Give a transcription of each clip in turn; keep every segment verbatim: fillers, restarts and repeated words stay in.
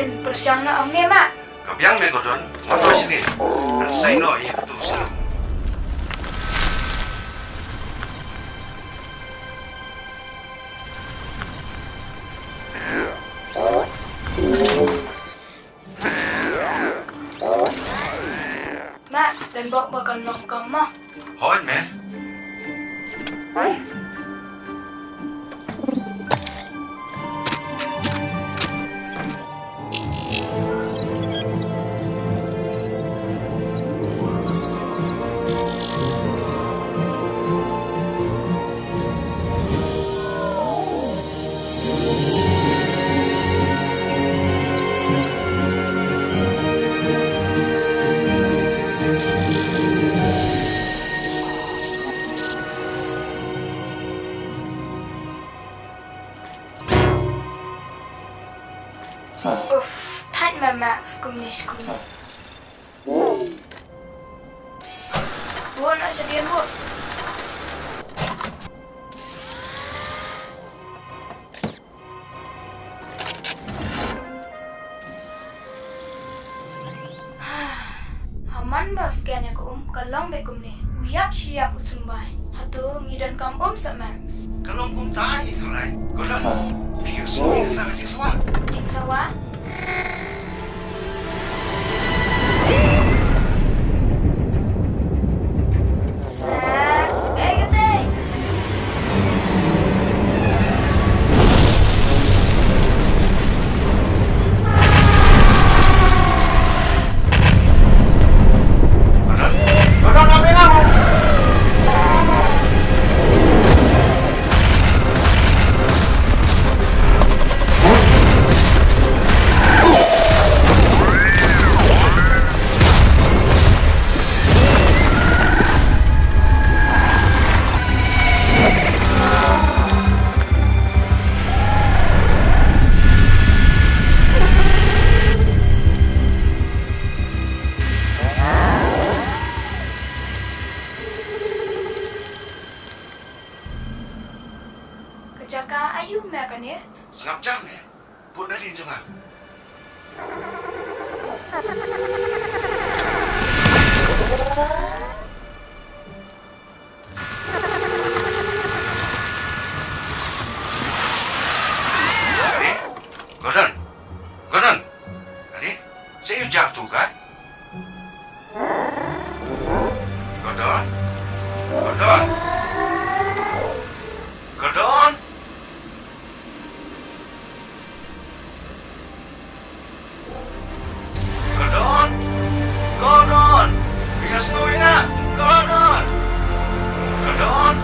Pyrshang noh ong ne ma. Ka biang me Gordon, wat wan shane. Ngan sei noh ïa katu ka snu. Max, don bok ba kan long kong mo. Hooid me. Uff, thait ma Max kumne shi kumne. Bun, aja biang bun. Ha man ba scan ïa ka um ka long beit kumne. U ïap shi ïap u sngewbha. Hato ngi donkam um sa Max? Ka long kumta i tharai. Gordon, phi ïohsngew ïa kata ka jingsawa? Jingsawa? Ka jaka aïu me kane? Sngap jar me. Bud na lieng jong nga. Gordon. Gordon. Ani, sa ïa u jak tu ka? Gordon. Gordon. Gordon. Gordon! Gordon! Phi ïohsngew ïa nga? Gordon! Gordon!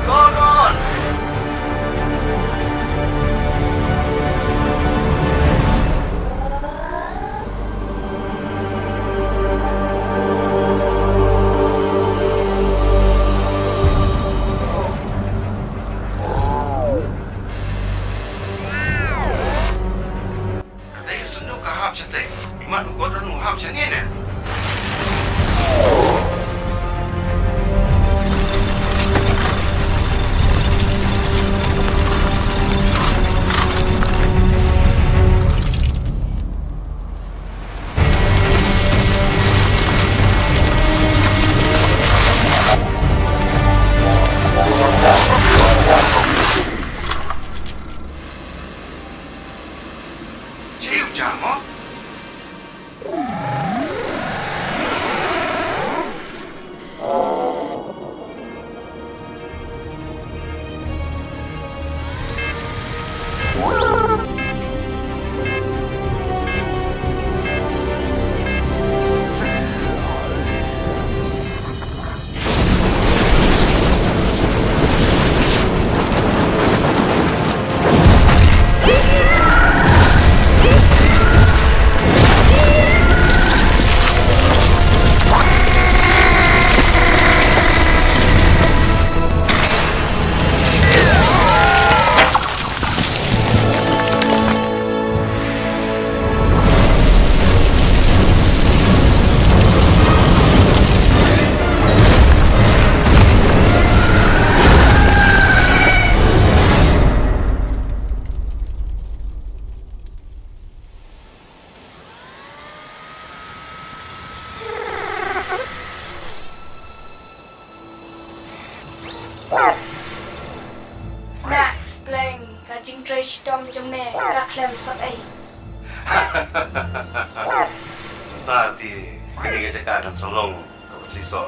Gordon! Kata ka synduk ka hap shatei. Imat u Gordon u hap shane ne. Jiw jamo. Shitom jong me ka khlem sot ei. Ta ti kini ka jaka kan sa long ka sisot.